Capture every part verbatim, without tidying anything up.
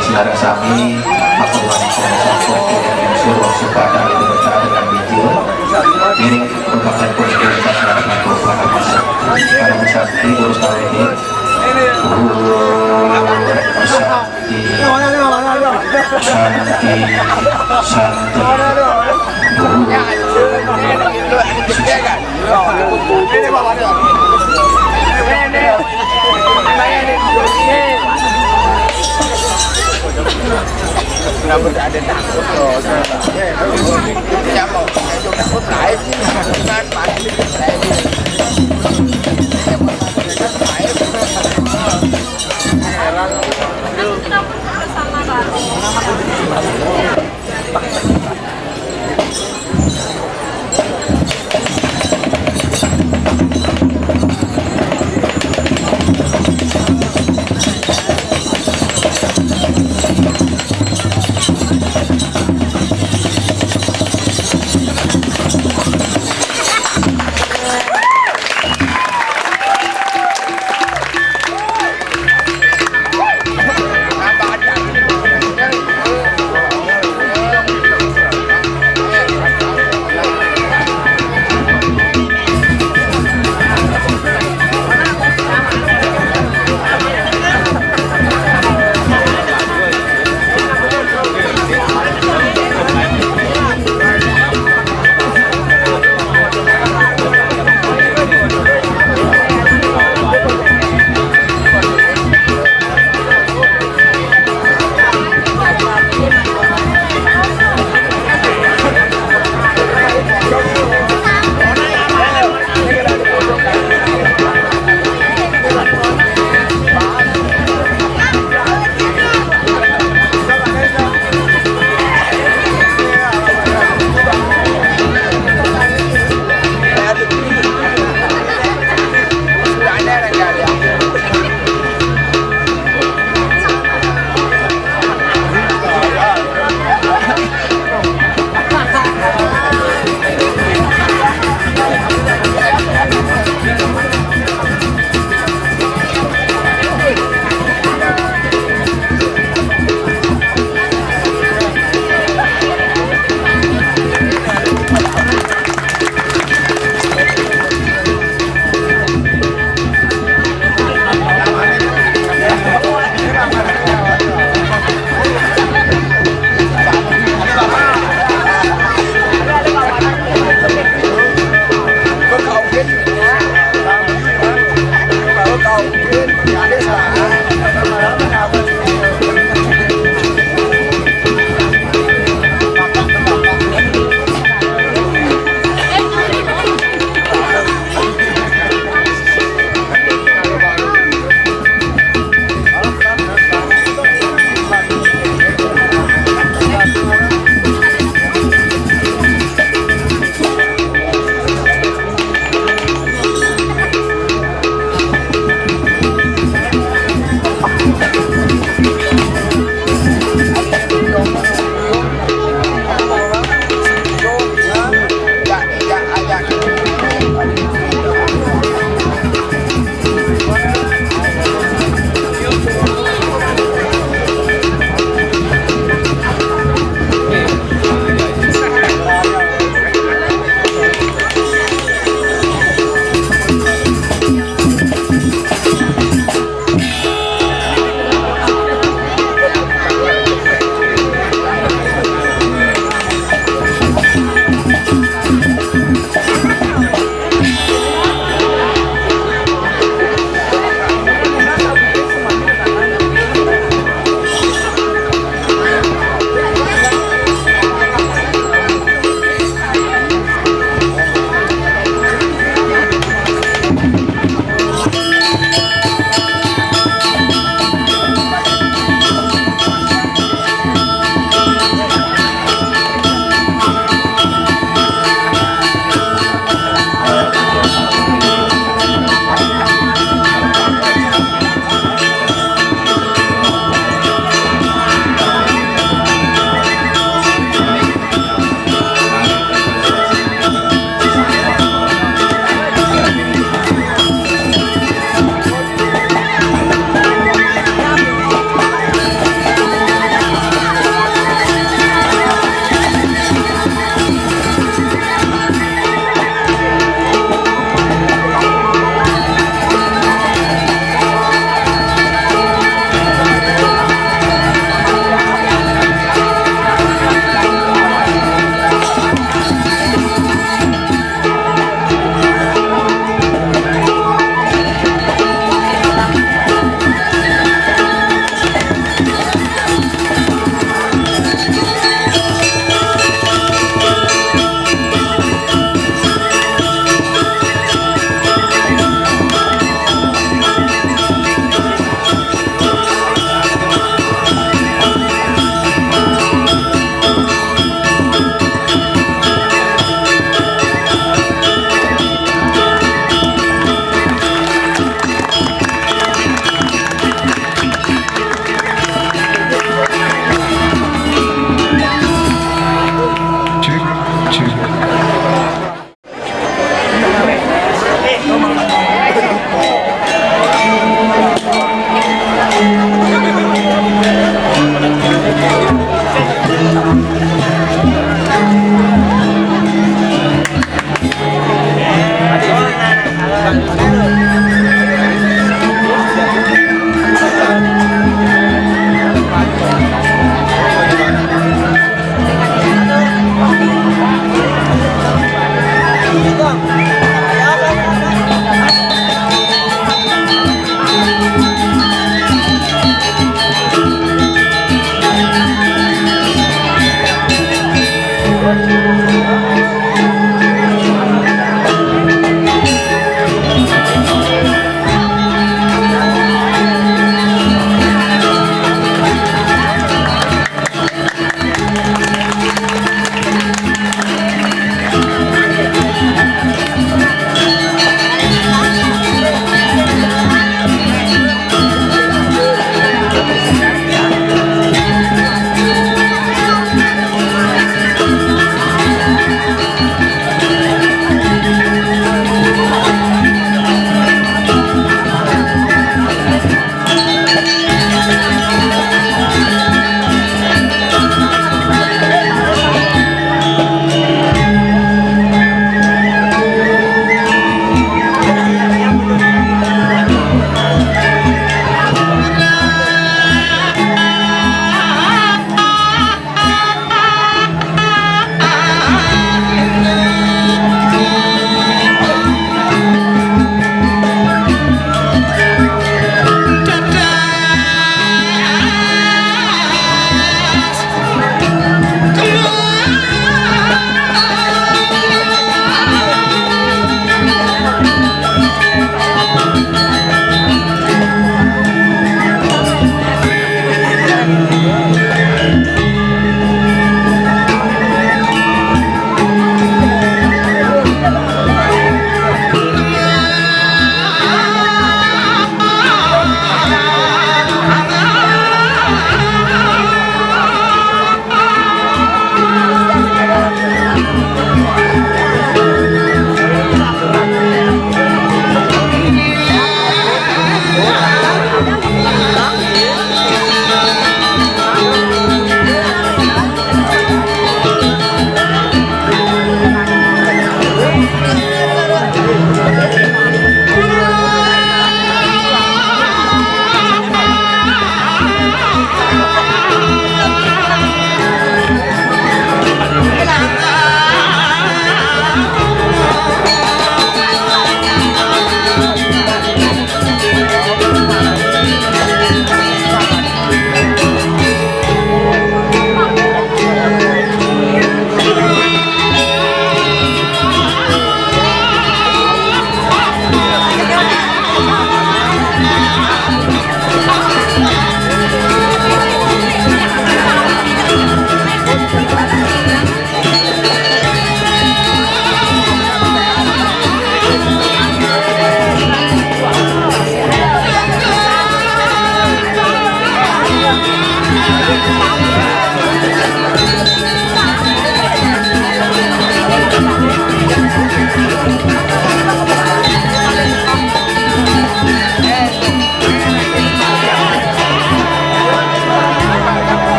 Saudara sami, matur wangsul, matur wangsul, matur wangsul, padang itu berkah dengan bijil. Ini merupakan konsekuensi salah satu pada masa, pada masa ini urus tahu ini. Santi, santi, santi. Kenapa tak ada takut loh? Siapa? Saya juga takut lain. Kan pasti lain. Heran.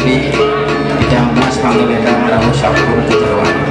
Di Bidang Mas Panggulita Merauh Sakur Tujuan.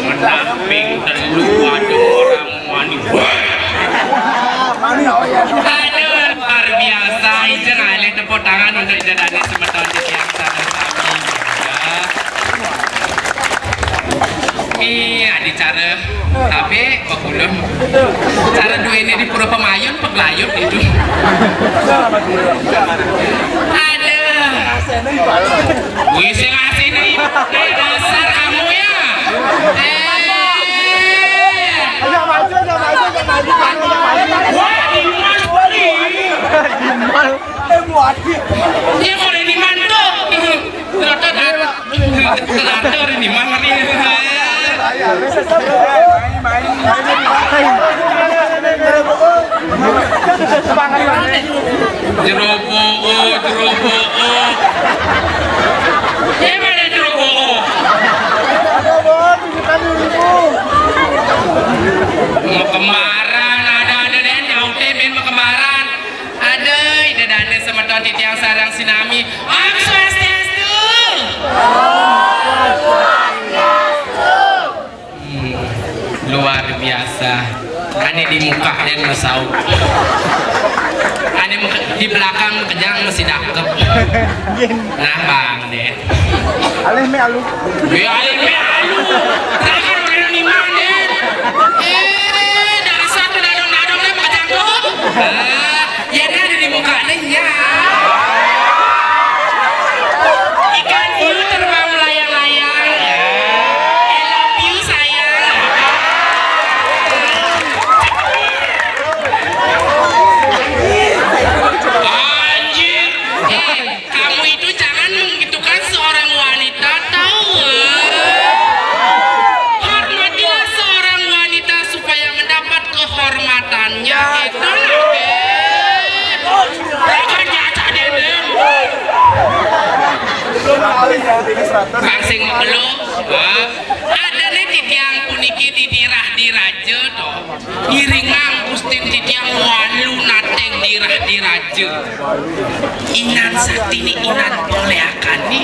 Menamping telu ada orang wani. Aduh, luar biasa. Ijeng alih tepuk tangan untuk Ida Dane semeton titiang sareng sami. Ih, adi cara tapi pekulun. Cara duene di Pura Pemayun, peglayut itu. Aduh. Wis sing asine, eh, dasar kamu ya. Eh. Ayo maju, ayo maju, ayo maju, ayo maju. Wah, Dimas, Bri. Dimas. Eh, buat dia. Dia boleh dimantu. Telat, telat, telat ini mah nih. Jerobo'o, jerobo'o. Dia mana jerobo'o? Mau kembaran, ada, ada deh, nyaute main mau kembaran. Ada, Ida Dane semeton titiang sareng sinami. Om Swastiastu. Hmm, luar biasa. Ane di muka den mesau. Ane muka, di belakang kejang masih dakep. Nah, Bang, deh. Alih me alu. Ya, alih me alu. Tangan udah di mana? Eh, dasar tuh dadong-dadong deh, makejang tuh. Ah, ya, dia ada di muka nih, ya. Ikan hiu terbang melayang-layang. I love you, sayang. Anjir. Eh, kamu itu jangan menggitukan seorang wanita, tahu? Hormatilah seorang wanita supaya mendapat kehormatannya. Itu nanti. Jangan nyata dendam. Langsing belum. Wah, ada nih titiang puniki di dirah diraja to. Ngiringang Gustin titiang walu nateng dirah diraja. Inan saktine inan poleakane.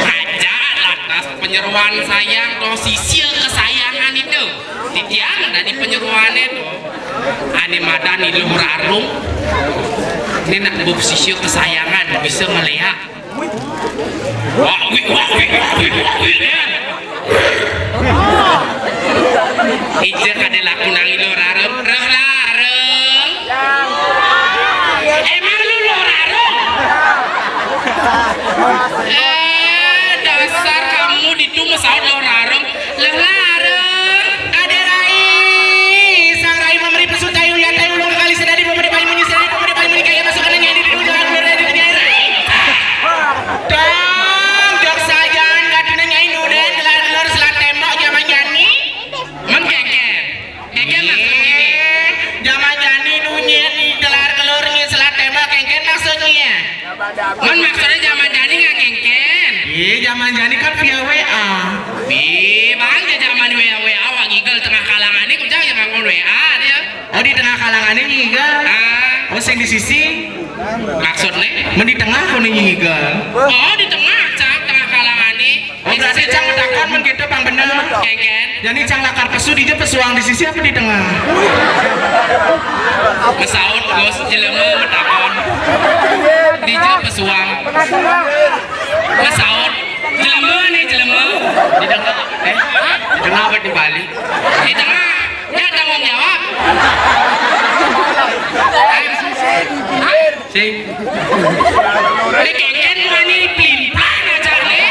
Aja lantas penyeruan sayang to sisil kesayangan itu. Titiang dadi penyeruane to. Ane madan iluh rarung. Ini nak bub sisil kesayangan bisa ngeleak. Wah, wih, wah, wih, wah, wih, wah, wih, ya. Ija kade laku nang iluh rarung, reh lareng. Emang lu iluh rarung? Eh, dasar kamu ditu mesaut iluh rarung. Leh lareng, ade rai. Sang rai memberi pesutai uyat tai ulung kali sedadi memberi paling munyi sedadi memberi paling munyi kaya masuk kena nyai di dunia dunia dunia rai. Dong, dok sajan katuna nyai nuden kelar kelur selat tembok zaman jani. Mengkengken. Kengken maksudnya. Zaman jani nunyi kelar kelur nyi selat tembok kengken maksudnya. Mun maksudnya zaman jani nggak ngengken. Iya, zaman jani kan via W A. Ih, bang, ya zaman W A, W A, wah ngigel tengah kalangan ini, kucang ya ngangkon W A dia. Oh, di tengah kalangan ini ngigel. Ah. Oh, sing di sisi. Maksudnya? Mun di tengah kono ngigel. Oh, di tengah, cang, tengah kalangan ini. Oh, berarti cang matakon mun kitu pang bener. Kengken. Jadi cang lakar pesu dija pesuang di sisi apa di tengah? Mesaut, Gus, jelema matakon. Dija pesuang. Mesaut. Jelema nih, jelema. Di tengah, eh, di tengah apa di Bali? Di tengah. Ya, tanggung jawab. Sing. Ini keken mani pelin-pelan aja nih.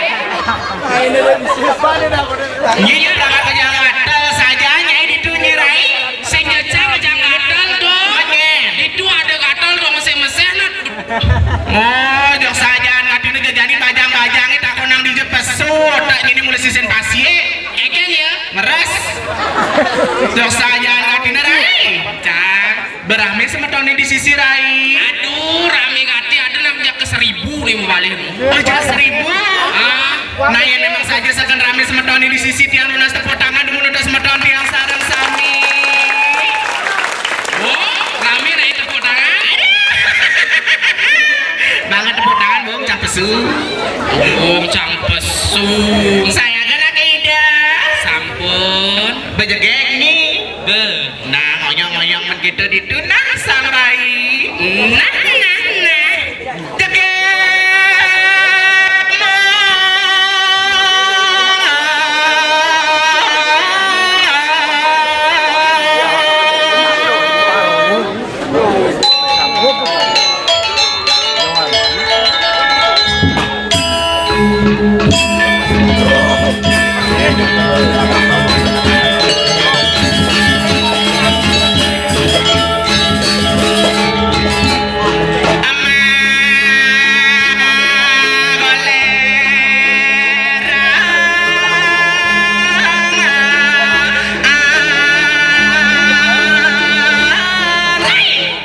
Ini dia berangkat ke Jakarta saja nyai ditu nyirai. Sing jejak ke Jakarta tuh. Itu ada gatel dong meseh-meseh nah. Oh, jok sajaan ngatine jejani bajang-bajange tak konang dije pesu, otak ini mulai sisin pasie. Keken ya. Meres. Jok sajaan ngatine rai. Cang. Berame semetone di sisi rai. Aduh, rame gati ada nak jak ke seribu ribu balik. Oh, jak seribu. Ah. Nah, yang memang saja sakan rame semetone di sisi tiang nunas tepuk tangan dulu nunas semeton tiang sareng sami. Oh, rame rai tepuk tangan. Banget tepuk tangan, Bung, cang pesu. Bung, cang pesu. Saya kan lagi ida. Sampun. Bejegek nih. Be. Nah, ngoyong-ngoyong men kita ditu nah sang rai. Nah, nah, nah. Tegak.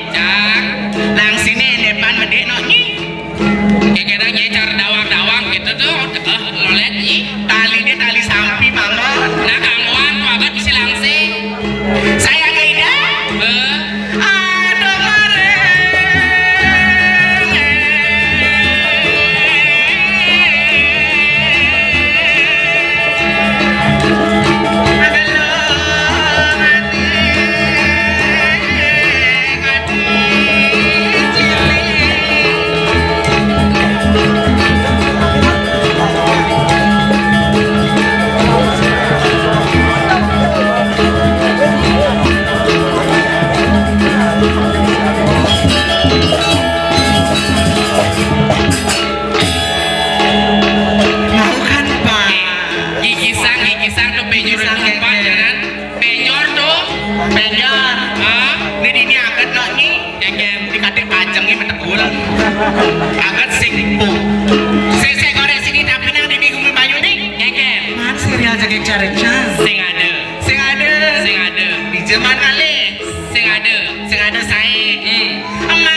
Cang, nang sini depan medek nok nyi. Kira-kira nyecar dawang-dawang gitu tuh, eh, lolet nyi. Tali dia tali sampi, Mama. Nah, kamuan tuh agak bisa langsing. Saya ngida. Eh. Aduh, mare. Mau kan, Pak? Gigi sang, gigi sang tuh penjor. Gigi sang, tempat, keke. Ya kan? Penjor tuh. Penjor. Ah. Ini, ini angkat nok nih. Keke. Dikate pajeng ini metegul. Angkat sing empuk. Sing, sing korek sini tapi nang dini gumi banyu nih. Keke. Man serial jaga cari can. Sing ada. Sing ada. Sing ada. Di zaman kali. Sing ada. Sing ada sae. Hmm. Emak.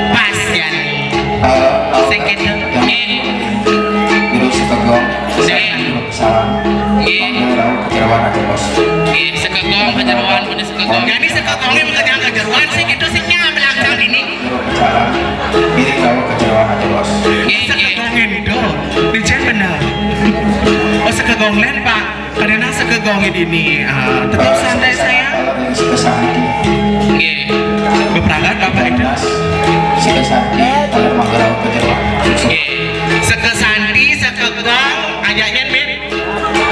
Pas, Yan. Sing kéto. Nggih. Guru Sekegong. Nggih. Salam. Nggih. Mangga rawuh kejeroan aja, Bos. Nggih, Sekegong kejeroan, pundi Sekegong. Jadi Sekegongé bukan yang kejeroan sih, itu sing nyampe langsung ini. Guru Salam. Gini rawuh kejeroan aja, Bos. Nggih, nggih. Sekegongé itu. Dicek bener. Oh, Sekegong lén, Pak. Kadéna Sekegong ini, ah, tetap santai, sayang. Nggih. Beperangkat Bapak itu. Sekesanti, kalau mangga rawuh kejeroan. Nggih. Sekesanti, Sekegong, ajaknya, Bib.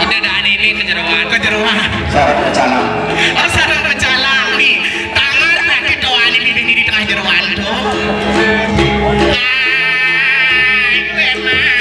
Ida dan ini kejeroan. Kejeroan. Sareng pecalang. Oh, sareng pecalang, nih. Tangan berarti doa ini di, di tengah jeroan tuh. Hai, gue mah.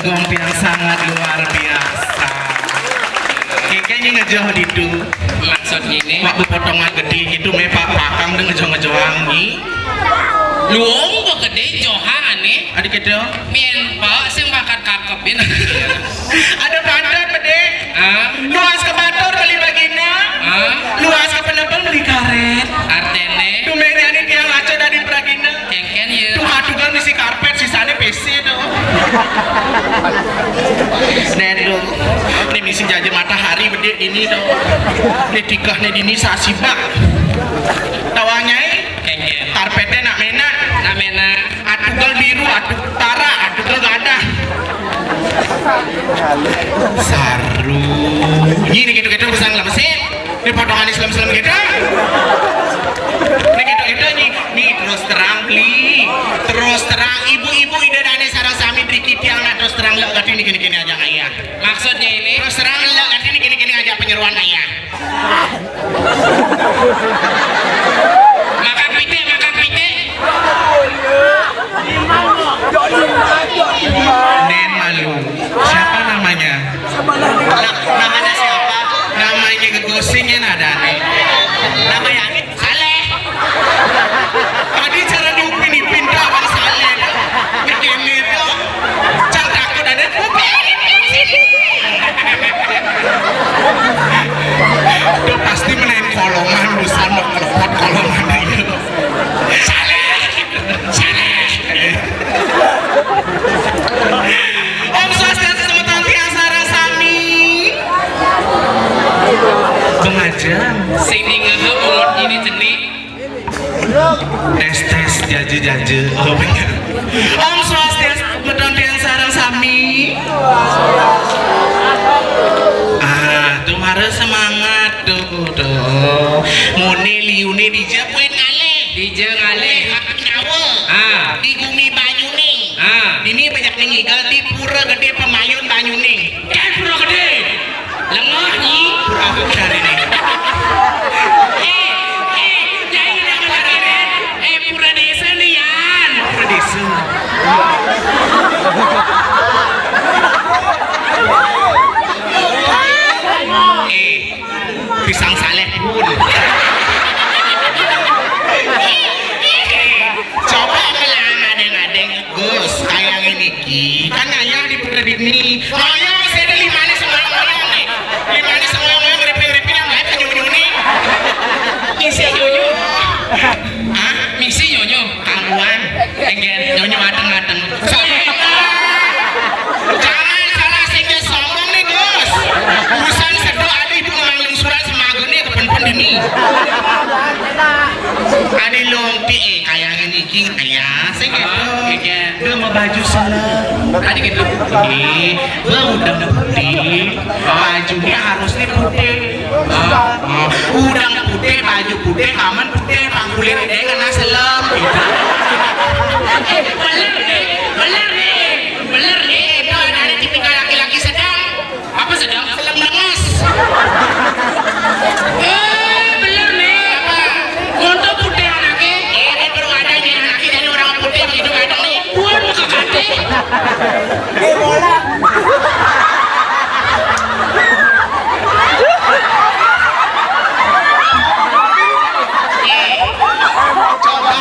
Gong tiang sangat luar biasa. Kayaknya ngejoh ditu. Maksudnya ini? Waktu potongan gede itu, me pak pakang deh ngejoh-ngejohan ni. Luung kok gede johan nih. Adik itu? Mien pak sing bakat kakepin. Ada pantat, Bede. Hah? Luas ke batur beli bagina. Hah? Luas ke penebel beli karet. Artene? Tumene ini tiang laco dari pragina. Kengken ya. Tuh hatugan misi karpet, sisanya P C tuh. Nen lu. Ini misi jaja matahari bede ini tuh. Ini tikah nih dini sasibak. Tawanya eh? Kengken. Karpetnya nak mena. Nak mena. Atugal biru, atugal tara, atugal gadah. Saru. Ini gitu-gitu besar lah mesin. Ini potongan Islam-Islam gitu. Ini gitu-gitu nih. Nih terus terang beli. Terus terang ibu-ibu ida dane sarang sami driki tiang nak terus terang lek gati ini gini-gini aja ayah. Maksudnya ini? Terus terang lek gati ini gini-gini aja penyeruan ayah. Makan pitik, makan pitik. Nen malu. Siapa namanya? Na- namanya siapa? Namanya gegosingnya nadane. Namanya Saleh. Tadi cara diupin-ipin tuh Abang Saleh tuh. Begini tuh. Cang takut ada. Upin, upin, sini. Tuh pasti main kolongan, urusan mau kelepot kolongan aja. Saleh. Saleh. Om Swastiastu, semeton tiang sareng sami. Pengajam. Sing dingeh mulut ini cenik. Tes tes jaje jaje. Oh bener. Om Swastiastu, semeton tiang sareng sami. Ah, tuh mara semangat tuh, tuh. Mune liune dija puin ngalih. Dija ngalih. Nyawa. Ah. Di gumi banyune. Ah. Dini banyak ning igal di pura gede pemayun banyune. Kan pura gede. Lengah ni. Pura gede ni. Eh, eh, jangan, jangan, jangan. Eh, pura desa ni, Yan. Pura desa. Eh, pisang saleh pun. Coba kalau ngadeng-ngadeng, Gus, kayak ini ki, kan ngayah di Pura Dini. Ngayah masih ada lima nih semua orang nih. Lima nih semua orang ngeripin-ngeripin yang lain penyunyi nih. Misi nyonyo. Hah? Misi nyonyo. Karuan. Enggen, nyonyo mateng-mateng. Soalnya jangan salah sing sombong nih, Gus. Urusan sedok ada ibu ngemang lingsuran semagune kepen-pen dini. Ane lompi, eh, kayange niki ngayah sing gitu. Oke. Dia mau baju seneng. Tadi gitu. Eh, gua udah putih. Bajunya harusnya putih. Ah, ah. Udang putih, baju putih, kamen putih, pangkulir deh kena selem gitu. Eh, bener nih, bener nih, bener nih. Itu ada tipikal laki-laki sedang. Apa sedang? Film denges. Eh, bener nih. Apa? Untuk putih anaknya. Eh, ini baru ada nih anaknya dari orang putih begitu kadang nih. Buat muka kate. Ini bola. Eh, coba.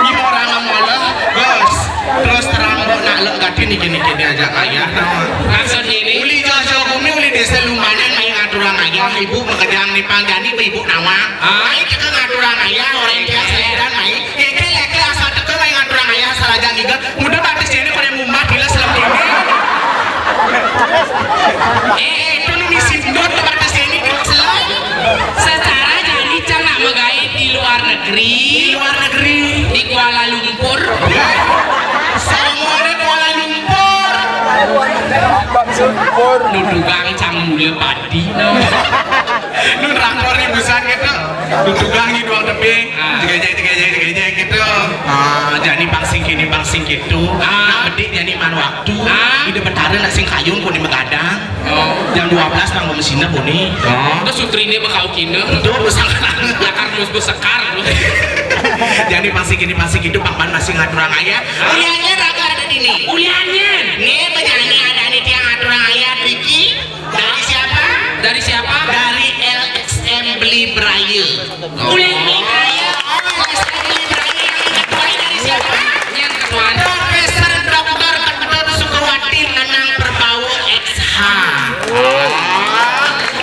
Ini orang ngemolah, Bos. Terus terang, Bos, nak lek gati niki-niki diajak ayah, nama. Maksud ini? Uli Jojo Bumi, uli desa Lumbanan, mai ngaturang ayah, ibu makedang ni pang jani, ibu nawang. Ah? Mai kita ngaturang ayah, orang yang selera, mai. Keke leke asal teke, mai ngaturang ayah, asal aja ngiga. Muda batis ini, kau yang mumbah, gila, selem ini. Eh, itu nih misi dot batis ini, gila, selem. Secara jani cang nak megai di luar negeri. Di luar negeri. Di Kuala Lumpur. Semua ada Kuala Lumpur. Lumpur. Dudugang cang mula padi. Nun rakor nih busan gitu. Dudugang nih doang tepi. Ah. Tiga jai, tiga jai, tiga jai gitu. Ah, jani pangsing kini pangsing gitu. Ah. Nak bedik jani man waktu. Ah. Ide betara nak sing kayun kuni megadang. Oh. Jam dua belas nang mesinnya puni. Oh. Terus sutrine bekau kine. Betul, besar. Lakar terus besekar. Jadi masih gini, masih gitu, Pak Man masih ngaturang ayah. Ini aja raga ada di Uliannya. Nih, penyanyi ada nih, dia ngatur ayat Ricky. Dari siapa? Dari siapa? Dari L X M Beli Braya. Ulian Beli Braya. Oh, L X M Beli Braya yang ketuai dari siapa? Yang ketuai. Profesor Doktor Ketut Sukawati Nanang Perbawa X H.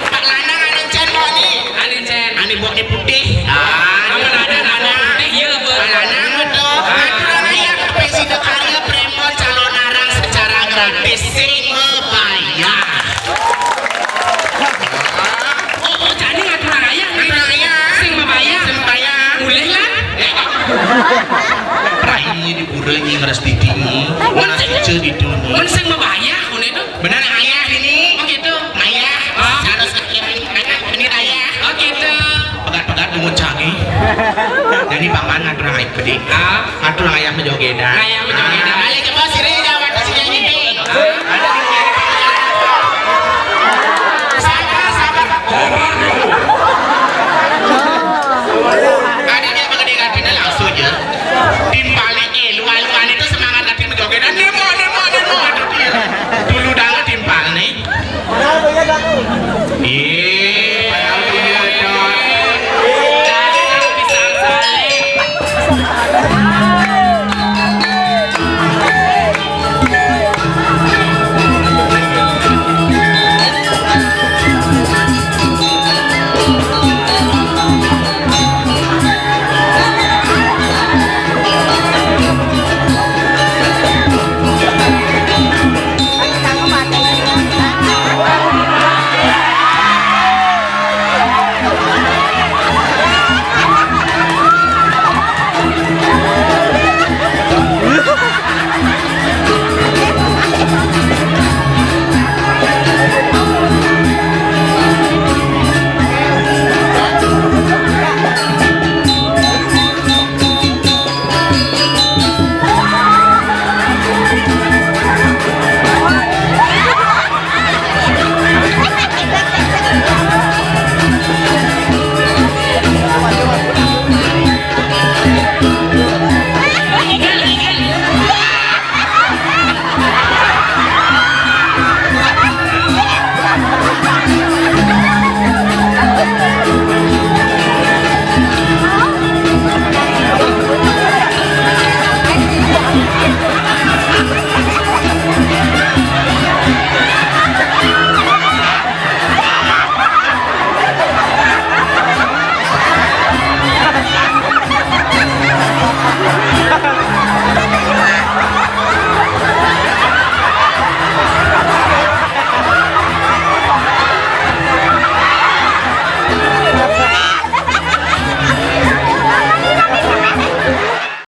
Pak Lanang anu cen kok nih? Anu cen. Anu bok nih putih. Ah, anu ada anu putih, iya, Bu. Pak Lanang betul. Aturan ayat Presiden Karya Premo calon arang secara gratis sing bayar. Oh, oh, jadi ngatur ayah nih. Ngatur ayah. Sing bayar. Sing bayar. Boleh lah. Prai di pura ini ngeras titi ini. Mana sing di dunia. Mana sing bayar, mana itu? Benar ayah ini? Oh gitu. Ayah. Ah. Harus ini ayah. Oh gitu. Pegat-pegat bungut canggih. Jadi paman ngatur ayah gede. Ah. Ngatur ayah menjogedan. Ayah menjogedan. Ayo coba sini jawab sini ini. Sabar, sabar. Tadi dia mengenai hatinya langsung ya. Timpalnya eh, luan-luan itu semangat lagi menjogedan. Nemo, nemo, nemo. Aduh, dia. Dulu dah timpal nih. Iya,